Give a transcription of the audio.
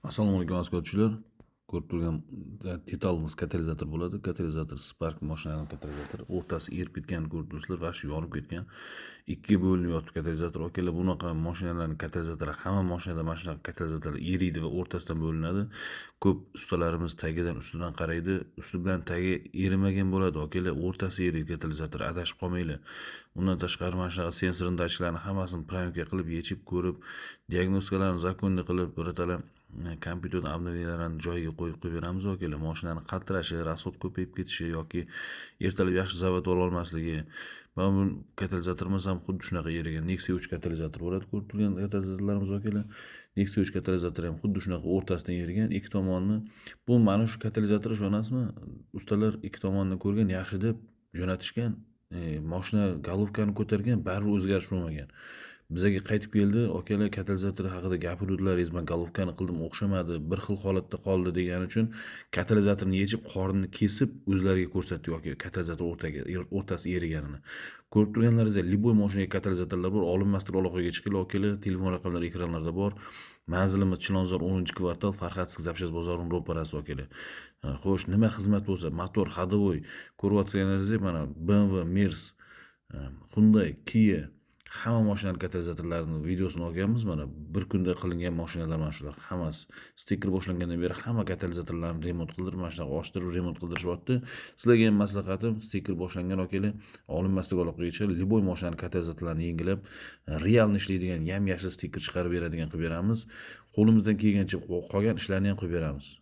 Assalomu alaykum, aziz kuzatuvchilar. Ko'rib turgan detalimiz katalizator bo'ladi. Katalizator Spark mashinani katalizator o'rtasi erib ketganini ko'rib turibsizlar, вообще yonib ketgan. Ikkiga bo'linib yotibdi katalizator. Akalar, bunaqa mashinalarning katalizatori, hamma mashinada mana shunaqa katalizatorlar eriydi va o'rtasidan bo'linadi. Ko'p ustalarimiz tagidan, ustidan qaraydi. Usti bilan tagi erimagan bo'ladi, akalar, o'rtasi eriydi katalizator. Adashib qolmanglar. Undan tashqari mana shunaqa sensorni, datchiklarni hammasini проверка qilib, yechib ko'rib, diagnostikalarni законный qilib, birato'la kompyuterdan обновления larni joyiga qo'yib qo'yib beramiz, akalar. Mashinani qaltirashi, расход ko'payib ketishi yoki ertalab yaxshi zavod ola olmasligi. Mana bu katalizatorimiz ham xuddi shunaqa erigan. Nexia 3 katalizator bo'ladi ko'rib turgan katalizatorlarimiz, akalar. Nexia 3 katalizatori ham xuddi shunaqa o'rtasidan erigan, ikki tomonni. Bu mana shu katalizator, ishonasizmi? Ustalar ikki tomonni ko'rgan, yaxshi deb jo'natishgan. Mashina головка ni ko'targan, baribir o'zgarish bo'lmagan. Bizaga qaytib keldi, akalar, katalizator haqida gapiruvdilaringiz, man головка ni qildim, o'xshamadi, bir xil holatda qoldi degani uchun katalizatorni yechib, qornini kesib o'zlariga ko'rsatdik, aka, katalizator o'rtaga o'rtasi eriganini. Ko'rib turganlaringizdek, любой mashinaga katalizatorlar bor, olinmasdir, aloqaga chiqinglar, akalar, telefon raqamlari ekranlarda bor. Manzilimiz Chilonzor 10-kvartal, Farhadskiy запчасть bozorining ro'parasi, akalar. Xo'sh, nima xizmat bo'lsa, motor, ходовой, ko'rayotganingizdek, mana BMW, Merc, Hyundai, Kia, hamma mashinalar katalizatorlarini videosini olganmiz. Mana bir kunda qilingan mashinalar mana shular hammasi. Stiker boshlangandan beri hamma katalizatorlarni remont qildirib, mana shunaqa ochtirib remont qildirishyapti. Sizlarga ham maslahatim, stiker boshlangan, akalar, olinmaslik aloqaga chiqib, любой mashinani katalizatorlarini yangilab, реально ishlaydigan yam yashil stiker chiqarib beradigan qilib beramiz. Qo'limizdan kelgancha qolgan ishlarni ham qilib beramiz.